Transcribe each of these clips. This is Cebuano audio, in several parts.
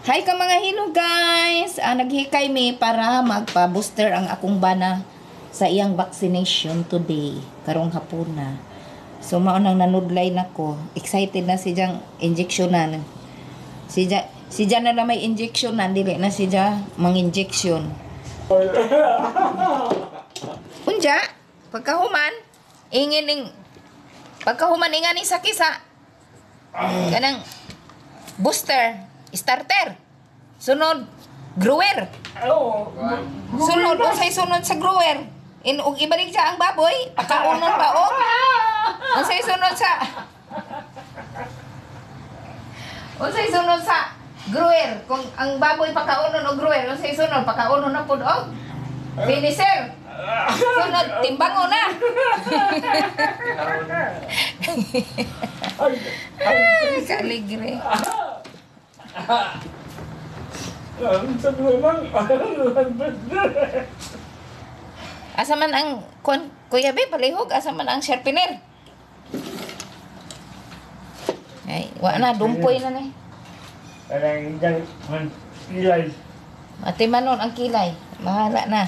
Hi ka mga hilo, guys! Naghikay mi para magpa-booster ang akong bana sa iyang vaccination today karong hapuna. So mao nang nanudlay nako. Excited na si Jang injectionan. Si Ja na lang may injection na, dili na si Ja mang injection. Unja, pagkahuman, ingin ning pagkahuman inga ni sakisa. Kanang booster, starter. Sunod, grower. Oo. Sunod, unsay sunod sa grower? In ug ibalik siya ang baboy, pakaunon ba o? Unsay sunod sa Unsay sunod sa grower? Kung ang baboy pakaunon og grower, unsay sunod pakaunon na pud og finisher. Sunod timbango na. Ay, ay, Kaligre. ang sa lumang, Asa man ang kon Kuya B, palihog asa man ang sharpener? Ay, wa na, dumpoy na ni. Parang dyan, man, ilay. Ate Manon ang kilay. Mahala na.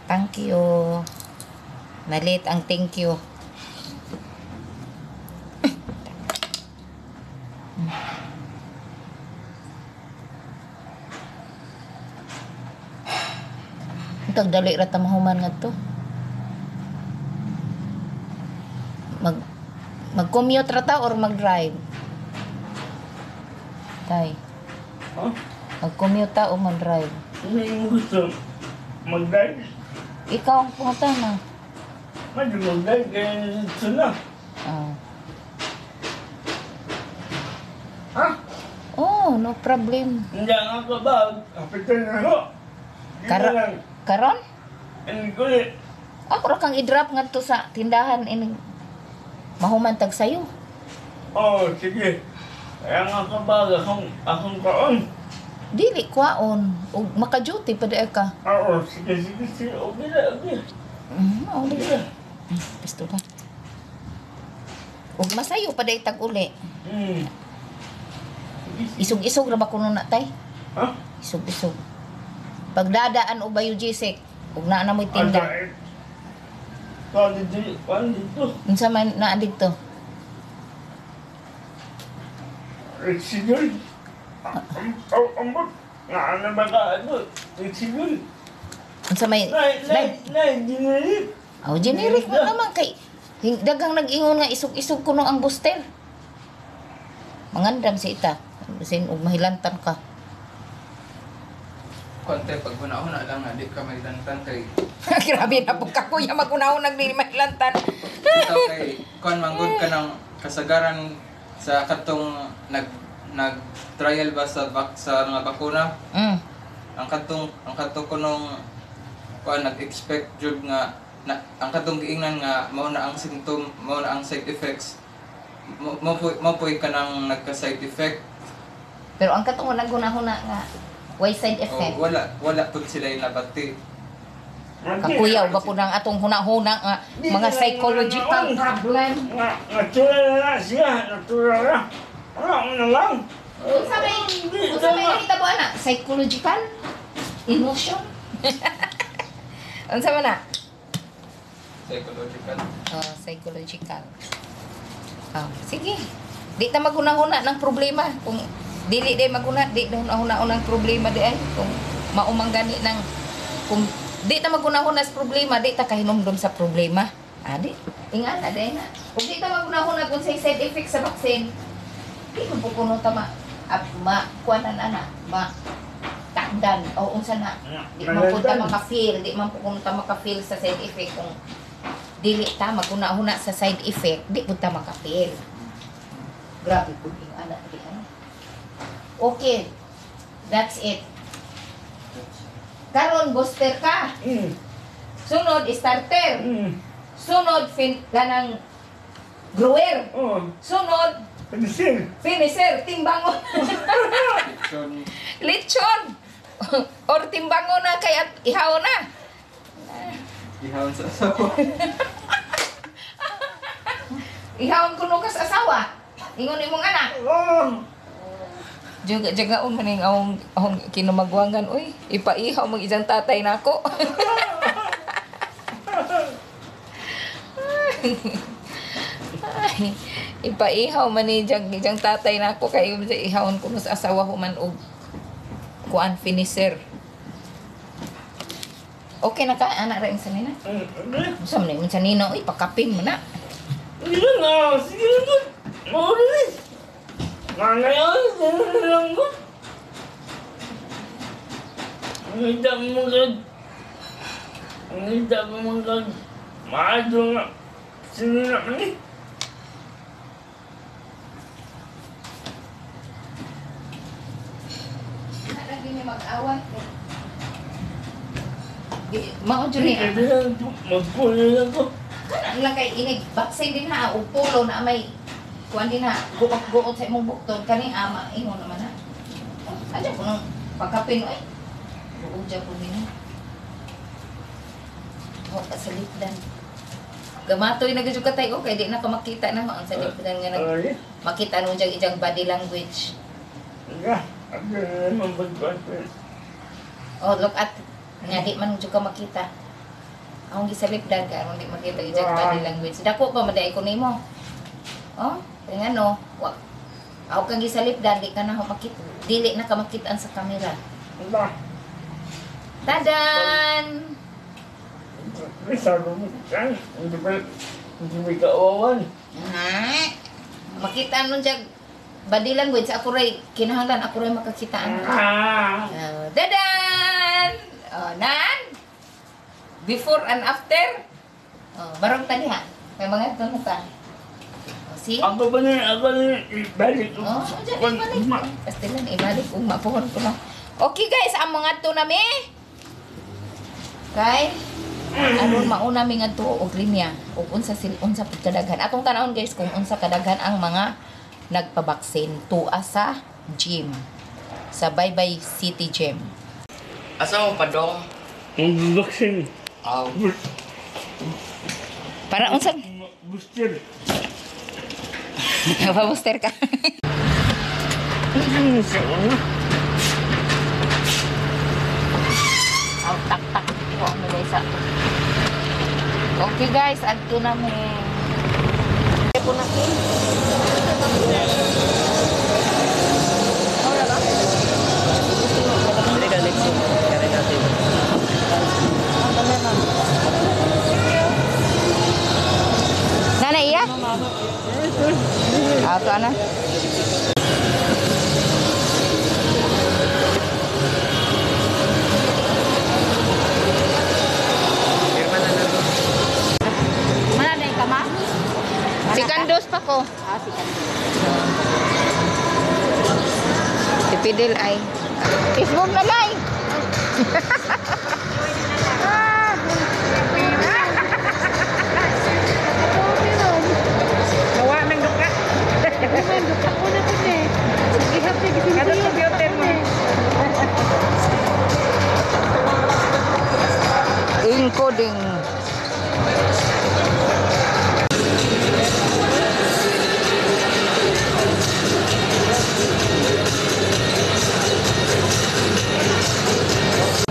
Thank you. Nalit ang thank you. Tagdali ra ta mahuman ngadto. Mag mag-commute ra ta or mag-drive? Tay. Ha? Mag-commute ta o mag-drive? May gusto mag-drive. Ikaw ang pumunta na. Medyo mag-drive, kaya dito na. Ah. Ha? Oh, no problem. Hindi nga ka ba? Kapitan na ako. Dito lang. Karon? Ang kulit. Ako ra kang i-drop ngadto sa tindahan ini mahuman tag sayo. Oo, sige. Kaya nga ka ba? Akong kaon. Dili kwaon ug maka-duty pa di ka. Oo, sige, sige, sige. Okay na, okay. Oh, dili. Pistola. Ug masayo pa di tag uli. Sige, sige. Isog-isog ra ba kuno na, tay? Ha? Isog-isog. Pagdadaan og Biogesic ug naa na mo'y tinda. Kuan dito, kuan dito. Unsa man naa didto? Rexidol. Ang ambot. Nga ano ba ka ano? Rexidol. Unsa may Nay, nay, nay, generic. Oh, generic mo naman kay daghang nag-ingon nga isog-isog kuno ang booster. Mangandam si ita. Bisin og mahilantan ka. Konti pag huna-huna lang nga di ka mahilantan kay Grabe na po ka, kuya, magunahon nag dili mahilantan. ikaw kay kon manggod ka ng kasagaran sa katong nag nag trial ba sa bak, sa mga bakuna. Ang katong kunong kuan nag-expect jud nga na, ang katong giingnan nga mao na ang symptom, mao na ang side effects, mo po ka nang nagka side effect. Pero ang katong nagunahuna nga way side O effect. wala wala pud sila nabati. Kakuyaw ba po ng atong hunahuna nga mga psychological problem. Nga, natural na siya, natural na. Ano na lang? Unsa may nahitabo ana? Psychological emotion. Unsa man na? Psychological. Oh, psychological. Oh, sige. Di ta maghunahuna ng problema. Kung dili day maghuna, di na hunahuna ng problema di ay. Kung maumang gani ng kung di ta maghunahuna sa problema, di ta kahinumdum sa problema. Adi, ingana day na. Kung di ta maghunahuna kung say side effect sa vaccine, di man po kuno ta ma ap, ma kuanan ana, ma takdan o unsa na. Di man po ta maka-feel, di man po kuno ta maka-feel sa side effect kung dili ta maghuna-huna sa side effect, di pud ta maka-feel. Grabe pud ing ana di ano. Okay. That's it. Karon booster ka. Sunod starter. Sunod fin kanang grower. Oh, Sunod pansin. finisher, timbangon. So Lechon. Or timbangon na kay at ihaw na. Ihawon sa asawa. Ihawon kuno kas asawa. Ingon imong anak. Oh. Juga jagaon man ning awong awong kinumagwangan oy. Ipaihaw mag isang tatay nako. Ay, ipaihaw man ni jang ijang tatay nako kay sa ihawon ko sa asawa human og kuan finisher. Okay na ka anak ra sa nina. Unsa man ni unsa nina oy, pakapin mo na. Sige na, sige na ko. Maulit. Nangayon, sige na lang ko. Ang ida mo kag. Ang ida mo kag. Maadyo nga. Sige na ni. Lagi ni mag-away. Di mao jud ni. Magpulo lang ko. Kana lang kay inig vaccine din ha og pulo na may kuan din ha, guot-guot sa imong bukton kani ama ingon naman ha. Oh, adya ko nung pagkapin oy. Buog dyan ko nino. Wa ka sa lipdan. Gamatoy na gyud ka tayo kay di na ka makita na ho ang sa lipdan nga nag Ay, makita no diyang ijang body language. nga. Ako na naman magpapal. Oh, look at nga di man jud ka makita. Akong gisalipdan kay aron di makita ijang body language. Dako pa man ko nimo. Oh, kay ngano, wa ako kang gisalipdan di ka na ho makita. Dili na ka makitaan sa kamera. Ba, Tadan! may sabi mo, ay, hindi ba kaawawan? Ha? Makita nun diyang body language ako ray kinahanglan ako ray makakitaan. Ah! Oh, dadan! Oh, nan! Before and after. Oh, barong tani ha. Kay mga ito na ta. Oh, see? Ako ba na, ako na, ibalik ko. Oh, dyan, ibalik. Pastilan, ibalik. Ugma, puhon ko lang. Okay guys, ang mga to nami. Kay, aron mauna mi ngadto og linya ug unsa sil unsa pud kadaghan. Atong tan-awon guys kung unsa kadaghan ang mga nagpabaksin tuwa sa gym sa Baybay City Gym. Asa mo pa dong? Ang vaccine. Aw. Para unsa Booster. pa-booster ka. Aw, tak tak po mi guys. Ah. Okay guys, adto na mi. Po na ki. Hindi ka next week. Kaya natin. Nana iya? Ah, to ana. Pirma na na. Mana na ka ma? Si Kandos pa ko. Ah, si Kandos. Si Fidel ay. Facebook na lang. Gawa ng duka. Duka ko na po eh. Kada computer mo. Encoding.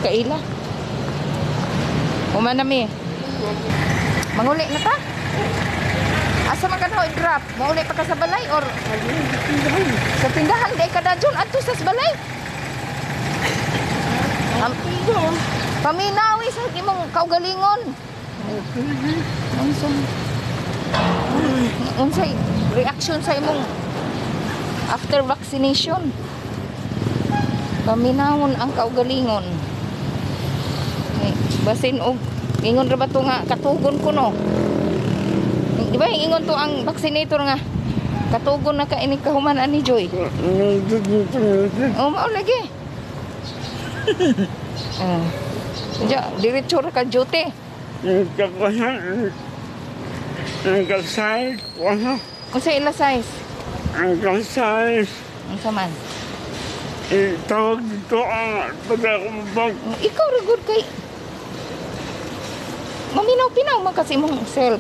Kaila. Uma na mi. Manguli na ta? Asa man ka na i-drop? Mauli pa ka sa balay or sa tindahan di ka dajon adto sa balay? Am, paminawi sa imong kaugalingon. Unsa? Unsay reaction sa imong after vaccination? Paminawon ang kaugalingon. Eh, basin og ingon ra ba to nga katugon ko no? Di ba ingon to ang vaccinator nga katugon na ka ini kahuman ani Joy? Oh, mao lagi. Ah. Ja, diretso ra ka duty. Nagkakuhan. Nagkasayos ko na. Unsa ila size? Nagkasayos. Unsa man? Tawag dito ang pagkakumabag. Ikaw ra gud kay maminaw-pinaw man kasi imong self.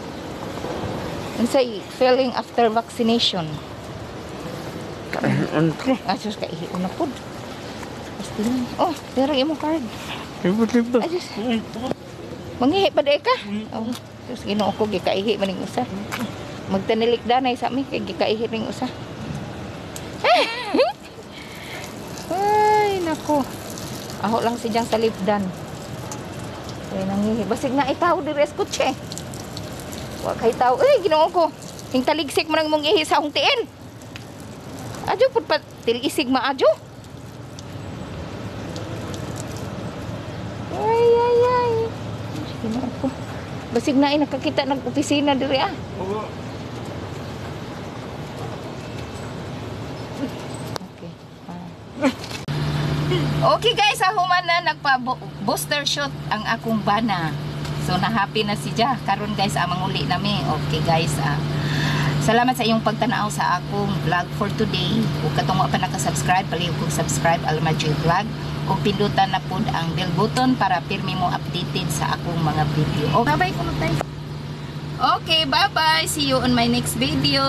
Unsay feeling after vaccination? Ano? Ah, sus, kaihi na pod. Pastilan. Oh, pero imong card. Libo-libo. Ay, Diyos. Manghihi pa di ka. Oh, sus, Ginoo ko gikaihi maning usa. Magtanilik danay sa mi kay gikaihi ning usa. Ay, nako. Aho lang si Jang sa lipdan. Ay, nangihi. Basig na itaw diri sa kotse. Wa kay tao. Ay, Ginoo ko. Hing taligsik man ang mong ihi sa akong tiil. Adyo pud pa tilisig maadyo. Ay, ay, ay. Ginoo ko. Basig na ay nakakita ng opisina diri ah. Okay. Ah. Okay guys, sa human na nagpa booster shot ang akong bana. So na-happy na si Ja. Karon guys, amang uli nami. Okay guys, ah. Salamat sa iyong pagtanaw sa akong vlog for today. Ug katong wa pa naka-subscribe, palihog kog subscribe Alma J Vlog ug pindutan na pud ang bell button para pirmi mo updated sa akong mga video. Okay, bye-bye kuno tayo. Okay, bye-bye. See you on my next video.